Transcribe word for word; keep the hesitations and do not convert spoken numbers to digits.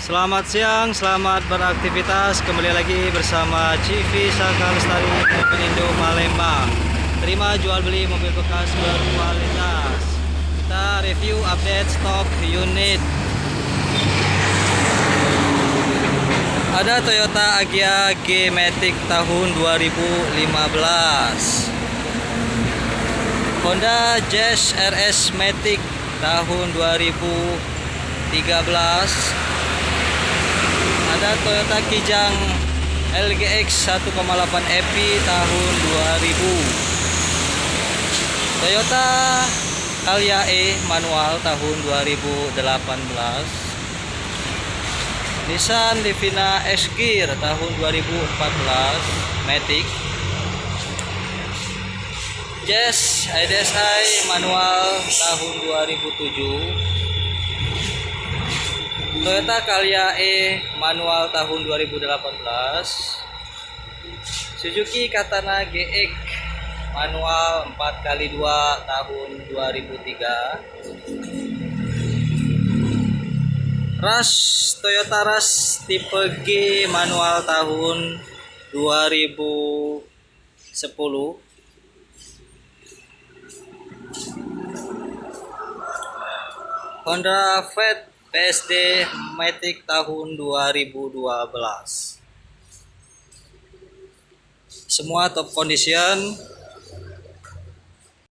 Selamat siang, selamat beraktivitas. Kembali lagi bersama C V Saka Lestari Mobil Indo Palembang. Terima jual beli mobil bekas berkualitas. Kita review update stok unit. Ada Toyota Agya G Matic tahun dua ribu lima belas. Honda Jazz R S Matic tahun dua ribu tiga belas. Ada Toyota Kijang L G X satu koma delapan E P tahun dua ribu. Toyota Calya E manual tahun dua ribu delapan belas. Nissan Livina X Gear tahun dua ribu empat belas, Matic. Jazz I D S I manual tahun dua ribu tujuh. Toyota Calya E manual tahun dua ribu delapan belas. Suzuki Katana G X manual empat kali dua tahun dua ribu tiga. Rush, Toyota Rush tipe G manual tahun dua ribu sepuluh. Honda Fit P S D Matic tahun dua ribu dua belas. Semua top condition.